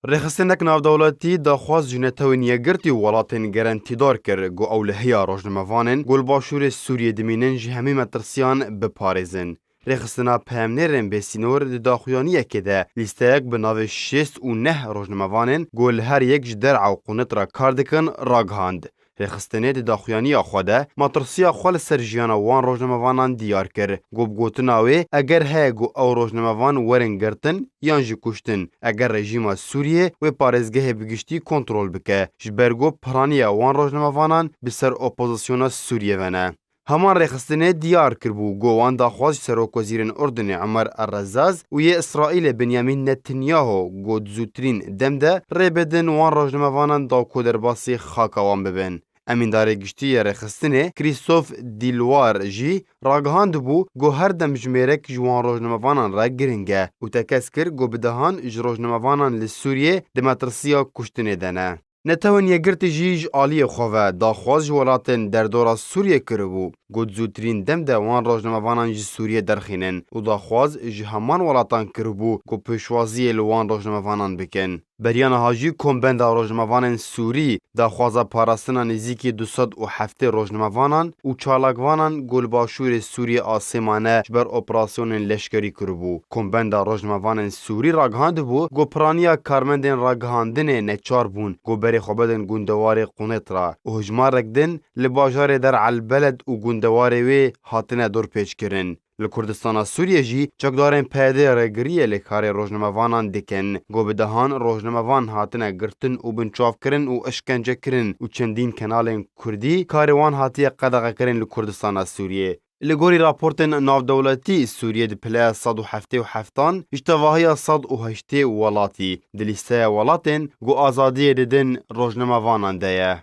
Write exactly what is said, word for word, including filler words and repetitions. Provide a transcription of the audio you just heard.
Rêxistinek navdewletî daxwaz ji Netewên Yekgirtî û welatên gerentîdar kir ku ew li heya rojnamevanên ku li başûrê Sûriyê dimînin ji hemî metirsiyan biparêzin. Rêxistina Peyamnêrên Bêsînor di daxuyaniyekê de lîsteyek bi navê şêst û neh rojnamevanên ku li her yek ji der'a Qûnit re kar dikin ragihand. Rêxistinê di daxuyaniya xwe de matirsiya xwe li ser jiyana wan rojnamevanan diyar kir. Ku bi gotina wê, eger heye ku ew rojnamevan werin girtin yan jî kuştin, eger rejîma Sûriyê wê parêzgehê bi giştî kontrol bike, ji ber ku piraniya wan rojnamevanan bi ser opozisyona Sûriyê ve ne. Heman rêxistinê diyar kiribû ku wan daxwaz ji Serokwezîrên Urdunê Omer Errezaz û yê Îsraîlê Benyamîn Netanyahu ku di zûtirîn dem de rê bidin wan rojnamevanan da ku derbasî xaka wan bibin. Emîndarê Giştî yê Rêxistinê Krîstof Dîlwar jî ragihandibû ku her demjimêrek ji wan rojnamevanan re giring e û tekez kir ku bi dehan ji rojnamevanan li Sûriyê di metirsiya kuştinê de ne. Netewên Yekgirtî jî ji aliyê xwe ve daxwaz ji welatên derdora Sûriyê kiribû ku di zûtirîn dem de wan rojnamevanan ji Sûriyê derxînin û daxwaz ji heman welatan kiribû ku pêşwaziyê li wan rojnamevanan bikin. Beriya niha jî Kombenda Rojnamevanên Sûrî daxwaza parastina nêzîkî du sed û heftê rojnamevanan û çalakvanan ku li başûrê Sûriyê asê mane ji ber operasyonên leşkerî kiribû. Kombenda Rojnamevanên Sûrî ragihandibû ku piraniya karmendên ragihandinê neçar bûn ku berê xwe bidin gundewarê Qûnêt re û hejmarek din li bajarê Der El Beled û gundewarê wê hatine dorpêçkirin. Li Kurdistana Sûriyê jî çekdarên P Y D rêgiriyê li karê rojnamevanan dikin. Ku bi dehan rojnamevan hatine girtin û binçavkirin û işkencekirin û çendîn kenalên Kurdî karê wan hatiye qedexekirin li Kurdistana Sûriyê. Li gorî raportên navdewletî, Sûriye di pileya sed û heftê û heftan ji tevahiya sed û heştê welatî di lîsteya welatên ku azadiyê didin rojnamevanan de ye.